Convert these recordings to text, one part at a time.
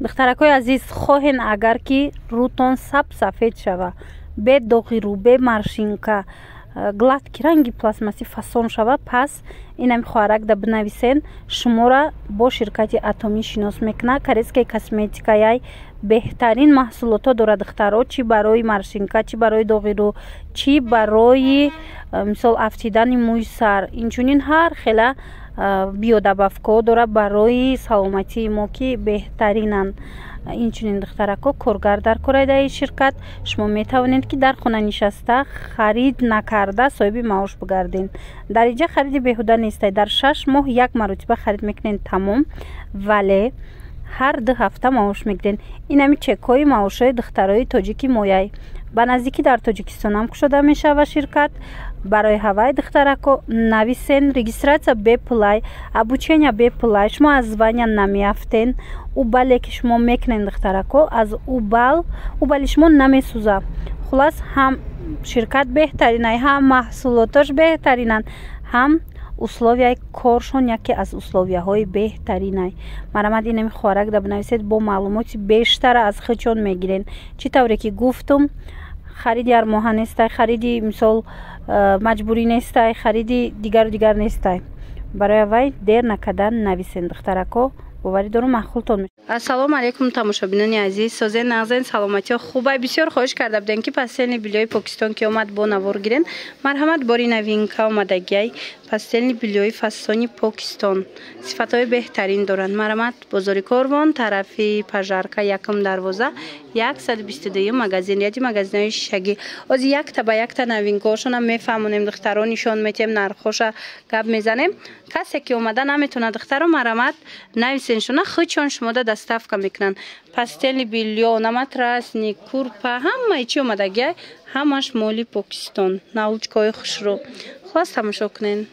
Духтаракҳои азиз, хоҳен, агар ки рӯтон саб сафед шава, бе доғи рӯ, бе морщинка, гладкий, ранги пластмасси фасон шава, пас инами хоҳаракда бинависен, шуморо бо ширкати Атомӣ шинос мекунад. Корейская косметикаяй, беҳтарин маҳсулотҳо дорад, духтаро, чӣ барои морщинка, чӣ барои доғи рӯ, чӣ барои, мисол, афтидани мӯи сар. Инчунин ҳар хела биодобавкаҳо дорад барои саломатии мо, ки беҳтаринанд. Инчунин, духтарако, коргар дар кораи дар ин ширкат. Шумо метавонед, ки дар хона нишаста, харид накарда, соҳиби маош бигардед. Дар инҷа хариди беҳуда нестай. Дар 6 моҳ як маротиба харид мекунед, тамом, вале ҳар 2 ҳафта маош мегиред. Инами чекҳои маошҳои духтарои тоҷики мояй. Ба наздикӣ дар Тоҷикистонам кушода мешава ширкат. Барои ҳавай, духтарако, нависен. Регистрация бепулай, обучения бепулай, шумо аз звания намеафтен. Ӯ бале ки шумо мекунен, духтарако, аз ӯ бал ӯ бали шумо намесӯза. Хулас, ҳам ширкат беҳтаринай, ҳам маҳсулотош беҳтаринанд, ҳам условияи коршон яке аз условияҳои беҳтаринай. Марамад, инами хоҳарак да бинависед, бо маълумоти бештара аз худшон мегирен. Чӣ тавре ки гуфтум, хариди ҳармоҳа нестай, хариди, мисол, маҷбурӣ нестай, хариди дигару дигар нестай. Барои аввай дер накардан нависен, духтарако, боварӣ дорум, маъқултон. Ассалому алайкум, тамошобинони азиз! Созен, нағзен, саломатиҳо хубай? Бисёр хоҳиш карда будем, ки постельный бельёи Покистон ки омад, бо навор гирен. Марҳамат, бори новинка омадагиай, постельный бельёи фасони Покистон, сифатҳои беҳтарин доранд. Марҳамат, бозори Корвон, тарафи Пожарка, якум дарвоза, 122-юм магазин, ряди магазинҳои шишагӣ. Ози якта ба якта новинкаҳошонам мефаҳмонем, духтаро, нишон метиҳем, нархҳоша гап мезанем. Касе ки омада наметавонад, духтаро, марҳамат, нависеншона, худшон шумода доставка мекунанд. Постельный бельё, наматрасник, курпа, ҳамаи чи омадагиай, ҳамаш моли Покистон, наволочкаҳои хушрӯ. Хулас, тамошо кунен.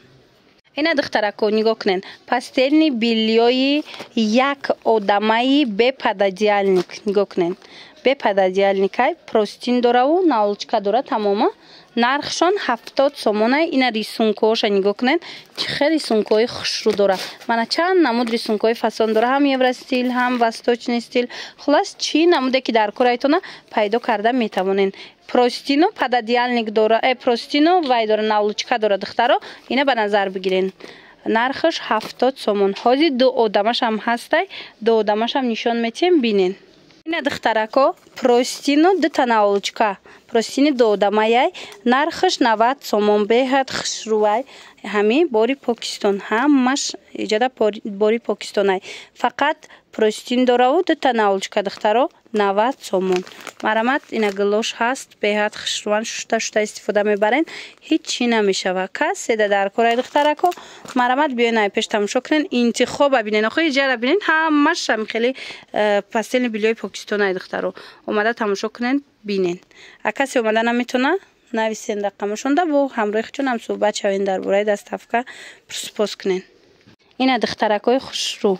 Ина, духтарако, нигоҳ кунен, постельный бельёи як одамаи бе пододеяльник, нигоҳ кунен, бе пододеяльникай, простынь дораву наволочка дора, тамома. Нархшон 70 сомонай. Ина рисункҳоша нигоҳ кунед, чӣ хел рисункҳои хушрӯ дора. Мана, чанд намуд рисункҳои фасон дора, ҳам евростиль, ҳам восточный стиль. Хулас, чӣ намуде ки дар корайтона, пайдо карда метавонед. Простыну пододеяльник дора, простыну вай дора, наволочка дора. Духтаро, ина ба назар бигирен, нархаш 70 сомон. Ҳозир ду одамашам ҳастай, ду одамашам нишон метиҳем, бинен. Ина, духтарако, простыну дута наволочка, простыни дуодамаяй, нархаш 90 сомон, беҳад хушрӯвай. Ҳамин бори Покистон, ҳамаш иҷода бори Покистонай, фақат простынь дораву дута наволочка. Духтаро, 90 сомон, марамат. Ина гулош ҳаст, беҳад хушрӯван, шушта шушта истифода мебарен, ҳеҷ чӣ намешава. Каседа дар корай, духтарако, марамат, биёен, ай пеш тамошо кунен, интихоба бинен. Охи иҷара бинен, ҳамаш хеле постельный бельёи Покистонай. Духтаро, омада тамошо кунен, бинен. А касе омада наметона, нависен рақамашонда, бо ҳамроҳи худшон суҳбат шавен, дар бораи доставка пурсупос кунен. Ина, духтаракҳои хушрӯ,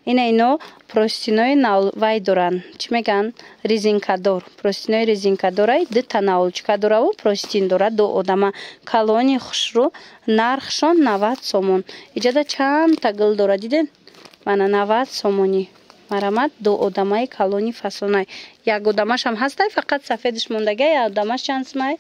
ина ино простынои вай доранд, чӣ мегӯянд, резинкадор, простынои резинкадорай, дута наволочка дораву простынь дора, ду одама, калони хушрӯ, нархшон 90 сомон. Иҷода чандта гул дора, диден? Мана, 90 сомонӣ, марамат, ду одамаи калони фасонай. Як одамашам ҳастай, фақат сафедаш мондагай. Як одамаш чанд сумай?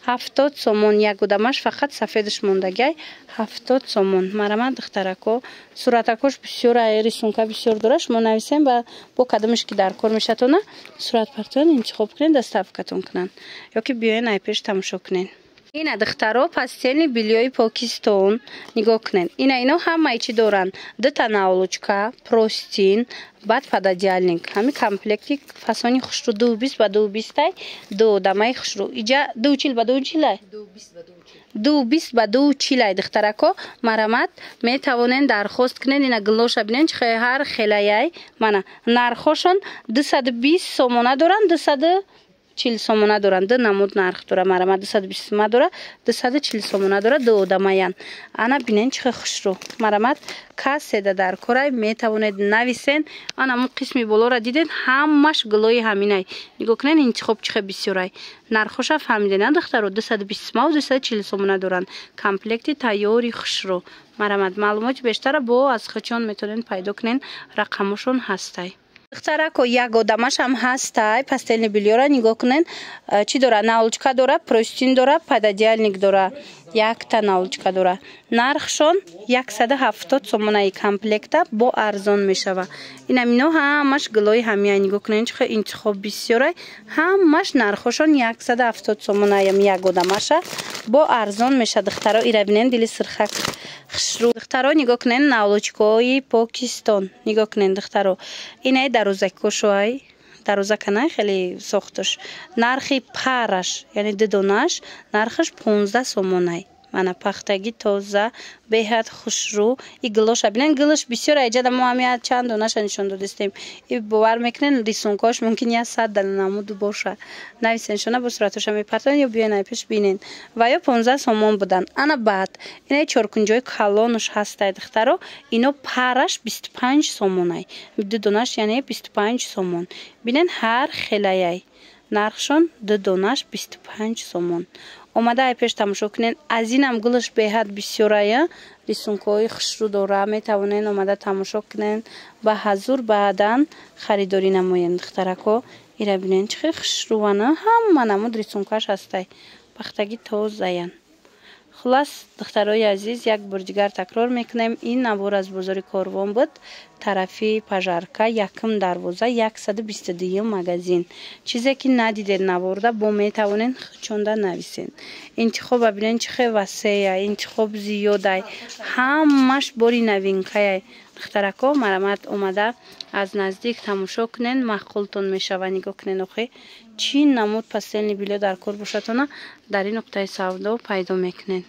70 сомон. Як одамаш, фақат сафедаш мондагай, 70 сомон. Марамат, духтарако, суратакош бисёр, рисунка бисёр дора. Шумо нависем, ба бо кадомеш ки дар кор мешатона, сурат партоян, интихоб кунед, доставкатон кунанд ё ки биёен, ай пеш тамошо кунед. Ина, духтаро, постельный бельёи Покистон, нигоҳ кунед. Ина ино ҳамаи чӣ доранд: дута наволочка, простынь, баъд пододеяльник, ҳами комплекти фасони хушрӯ, 2,20 ба 2,20-ай, ду одамаи хушрӯ. Иҷа 2,40 ба 2,40-ай, 2,20 ба 2,40-ай. Духтарако, марамат, метавонен дархост кунед. Ина гулоша бинен, чи ҳар хелаяй. Мана, нархҳошон 220 сомона доранд, 240 сомона доранд, ду намуд нарх дора. Марама, 220 сума дора, 240 сомона дора, ду одамаян. Ана бинен, чӣ хушрӯ. Марамат, каседа дар корай, метавонед нависен. Ана му қисми болора диден, ҳамаш гулои ҳаминай. Нигоҳ кунен, интихоб чӣ бисёрай. Нархоша фаҳмиден, а, духтаро? 220 сумаву 240 сомона доранд, комплекти тайёри хушрӯ. Марамат, маълумоти бештара бо аз хучон метавонед пайдо кунен, рақамошон ҳастай. Духтарако, як одамашам ҳастай. Постельный бельёра нигоҳ кунен, чӣ дора? Наволочка дора, простынь дора, пододеяльник дора, якта наволочка дора. Нархшон 170 сомонаи комплекта, бо арзон мешава. Инам ино ҳамаш гулои ҳамия. Нигоҳ кунен, чӣ хел интихоб бисёрай. Ҳамаш нархошон 170 сомонаям, як одамаша бо арзон меша. Духтаро, ира бинен, дили сирхак хушрӯ. Духтаро, нигоҳ кунен, наволочкаҳои Покистон нигоҳ кунен. Духтаро, инай дарозаккошоай, дарозаканай, хеле сохташ. Нархи параш, яъне дудонаш, нархаш 15 сомонай. Мана, пахтагӣ тоза, беҳад хушрӯ. И гулоша бинен, гулаш бисёр. Айҷада мо ҳами чанд донаша нишон додистем. И бовар мекунен, рисункош мумкин 100 намуду боша. Нависеншона, бо суратоша мепартонед ё биёен ай пеш бинен. Ва ё 15 сомон будан. Ана баъд инаи чоркунҷои калонуш ҳастай, духтаро. Ино параш 25 сомонай, ду донаш, яъне 25 сомон. Бинен, ҳар хелаяй нархшон, ду донаш 25 сомон. Омада ай пеш тамошо кунен. Аз инам гулаш беҳад бисёрая, рисункҳои хушрӯ дора. Метавонен омада тамошо кунен, ба ҳазур баъдан харидорӣ намоен. Духтарако, ира бинен, чӣ хел хушрӯвана. Ҳама намуд рисункаш ҳастай, пахтагӣ тозаян. Хулас, духтарои азиз, як бор дигар такрор мекунем: ин навор аз бозори Корвон буд, тарафи Пожарка, якум дарвоза, 122-юм магазин. Чизе ки надидед наворда, бо метавонен чонда нависен. Интихоба бинен, чӣ хел васея, интихоб зиёдай, ҳамаш бори новинкаяй. Духтарако, марамат, омада аз наздик тамошо кунен, маъқултон мешава. Нигоҳ кунен, охи чӣ намуд постельный бельё дар кор бошадона, дар ин нуқтаи савдо пайдо мекунен.